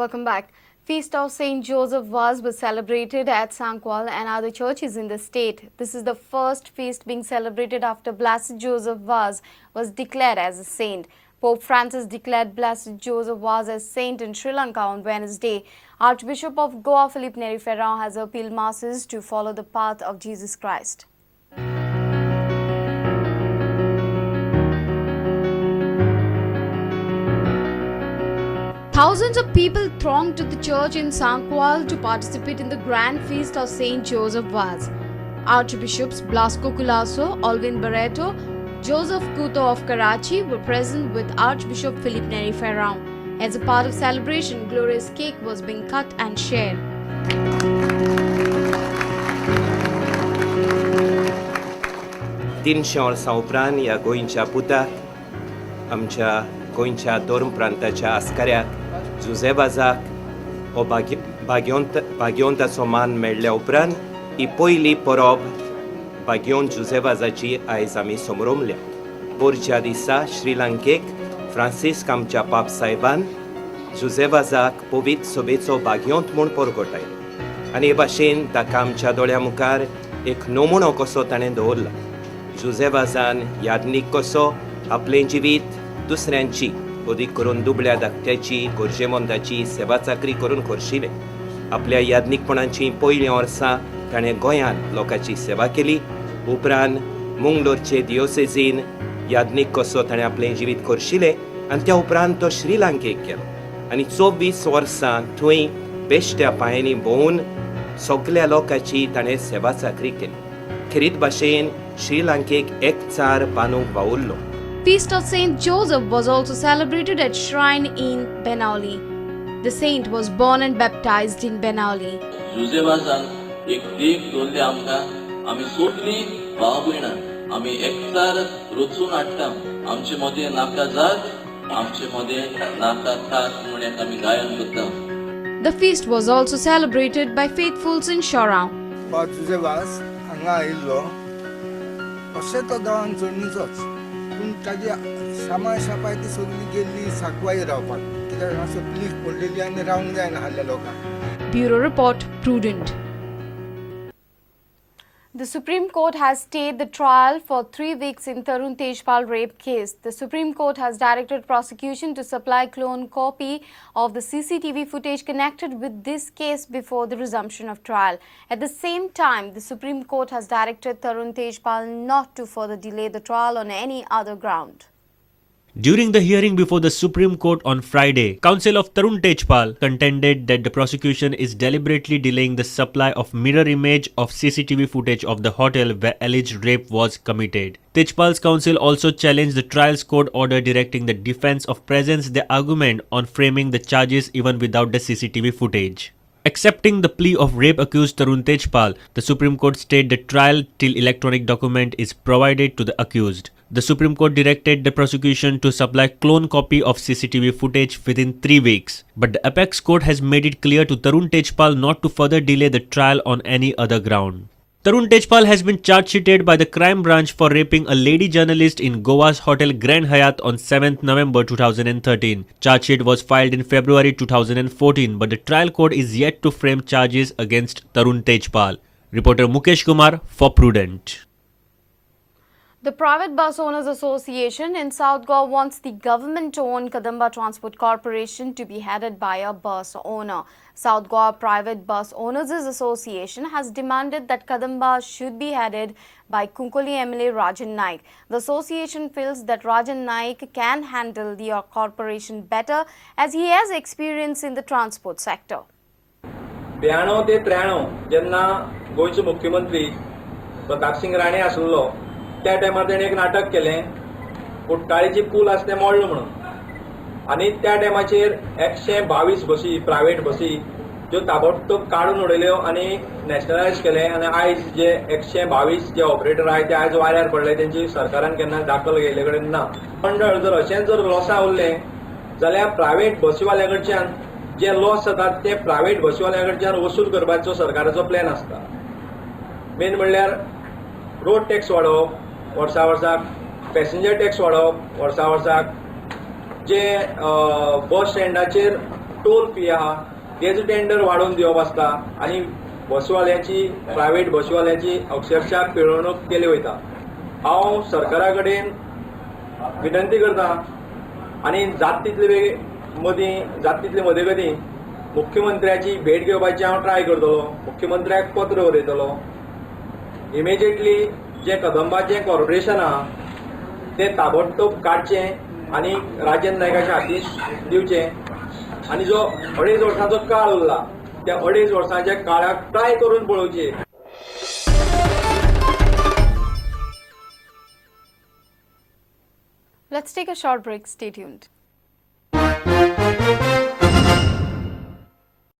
Welcome back. Feast of St. Joseph Vaz was celebrated at Sancoale and other churches in the state. This is the first feast being celebrated after Blessed Joseph Vaz was declared as a saint. Pope Francis declared Blessed Joseph Vaz as saint in Sri Lanka on Wednesday. Archbishop of Goa Philip Neri Ferrao has appealed masses to follow the path of Jesus Christ. Thousands of people thronged to the church in Sancoale to participate in the grand feast of St. Joseph Vaz. Archbishops Blasco Culasso, Alvin Barreto, Joseph Couto of Karachi were present with Archbishop Philip Neri Ferrao. As a part of celebration, glorious cake was being cut and shared. 300 वर्सां उपरांत ह्या गोंयच्या पुताक, आमच्या गोंयच्या धर्म प्रांताच्या आस्काऱ्याक जुझेबाजाक हो भाग्यवंत भाग्यवंताचो मान मेळ्ळ्या उपरांत ही पयली परब भाग्यवंत जुझेबाजाची आयज आमी समरोमल्या. पोरच्या दिसा श्रीलंकेक फ्रांसिस्क आमच्या पाप साहेबान जुझेबाजाक पवित्र सभेचो भाग्यवंत म्हूण परगटायलो आनी हे भाशेन ताका आमच्या दोळ्या मुखार एक नमुनो कसो ताणें दवरला. जुझेबाजान याज्ञीक कसो आपलें जिवीत दुसऱ्यांची, अदीक करून दुबळ्या धाकट्याची, गरजेमंदाची सेवा चाकरी करून खर्शिलें. आपल्या याज्ञीकपणाची पयलीं वर्सां ताणें गोंयांत लोकांची सेवा केली. उपरांत मुंगलोरचे दियोसेजीन याज्ञीक कसो ताणें आपलें जिवीत खर्शिलें आनी त्या उपरांत तो श्रीलंकेक गेलो आनी 24 वर्सां थंय बेश्ट्या पांयांनी भोंवून सगल्या लोकांची ताणें सेवा चाकरी केली. खेरीत भाशेन श्रीलंकेक एकचार बांदूंक वावुरलो. Feast of Saint Joseph was also celebrated at shrine in Benaulim. The saint was born and baptized in Benaulim. जुझेवाजान एक देख दवरली आमकां. आमी सगलीं भाव भयणां आमी एकचार रचून हाडटा. आमचे मदें नाका जात, आमचे मदें नाका कात म्हूण एक आमी गायन करता. The feast was also celebrated by faithfuls in Chorao. Father Jose Vaz हांगा आयिल्लो. अशें तो गांवान चडणीचोच, पूण ताजी सामाय सापाय ती सगळी गेल्ली सांकवाळी रावपाक, कित्याक हांगा सगळी पडलेली आनी रावंक जायना आहल्या लोकांक. Bureau Report, Prudent. The Supreme Court has stayed the trial for 3 weeks in Tarun Tejpal rape case. The Supreme Court has directed prosecution to supply clone copy of the CCTV footage connected with this case before the resumption of trial. At the same time, the Supreme Court has directed Tarun Tejpal not to further delay the trial on any other ground. During the hearing before the Supreme Court on Friday, counsel of Tarun Tejpal contended that the prosecution is deliberately delaying the supply of mirror image of CCTV footage of the hotel where alleged rape was committed. Tejpal's counsel also challenged the trial's court order directing the defense of presents their argument on framing the charges even without the CCTV footage. Accepting the plea of rape accused Tarun Tejpal, the Supreme Court stayed the trial till electronic document is provided to the accused. The Supreme Court directed the prosecution to supply clone copy of CCTV footage within 3 weeks. But the Apex Court has made it clear to Tarun Tejpal not to further delay the trial on any other ground. Tarun Tejpal has been charge-sheeted by the crime branch for raping a lady journalist in Goa's Hotel Grand Hyatt on 7th November 2013. Charge sheet was filed in February 2014, but the trial court is yet to frame charges against Tarun Tejpal. Reporter Mukesh Kumar for Prudent. The Private Bus Owners Association in South Goa wants the government-owned Kadamba Transport Corporation to be headed by a bus owner. South Goa Private Bus Owners Association has demanded that Kadamba should be headed by Cuncolim MLA Rajan Naik. The association feels that Rajan Naik can handle the corporation better as he has experience in the transport sector. 92 ते 93 जेन्ना गोंयचो मुख्यमंत्री प्रतापसिंग राणे आसलो, त्या टायमार तेणें एक नाटक केलें, कुट्टाळीची पूल आसा तें मोडलो म्हणून. आनी त्या टायमाचेर 122 बसी, प्रायवेट बसी ज्यो ताबडतोब काडून उडयल्यो आनी नॅशनलायज केले. आनी आयज जे 122 जे ऑपरेटर आहाय ते आयज वाऱ्यार पडले. तेंची सरकारान केन्ना दाखल घेयल्ले कडेन ना. मंडळ जर अशेंच जर लॉसा उरलें जाल्यार प्रायवेट बसीवाल्या कडच्यान जे लॉस जातात ते प्रायवेट बसीवाल्या कडच्यान वसूल करपाचो सरकाराचो प्लॅन आसता. मेन म्हणल्यार रोड टॅक्स वाडोवप वर्सा वर्साक, पॅसेंजर टॅक्स वाडोवप वर्सा वर्साक, जे बस स्टँडाचेर टोल फी आहा तेजो टेंडर वाडोवन दिवप आसता आनी बसवाल्यांची, प्रायवेट बसवाल्यांची अक्षरशः पिळवणूक केली वयता. हांव सरकारा कडेन विनंती करता आनी जात तितले वेग मदीं जात तितले मदगतीं मुख्यमंत्र्याची भेट घेवपाची हांव ट्राय करतलो. मुख्यमंत्र्याक पत्र बरयतलो. इमिजिएटली जें कदंबाचें कॉर्पोरेशन आहा तें ताबडतोब काडचें आनी राजन नायकाच्या हातीन दिवचें आनी जो 2.5 वर्सांचो काळ उरला त्या 2.5 वर्सांच्या काळाक ट्राय करून पळोवचें. Let's take a short break. Stay tuned.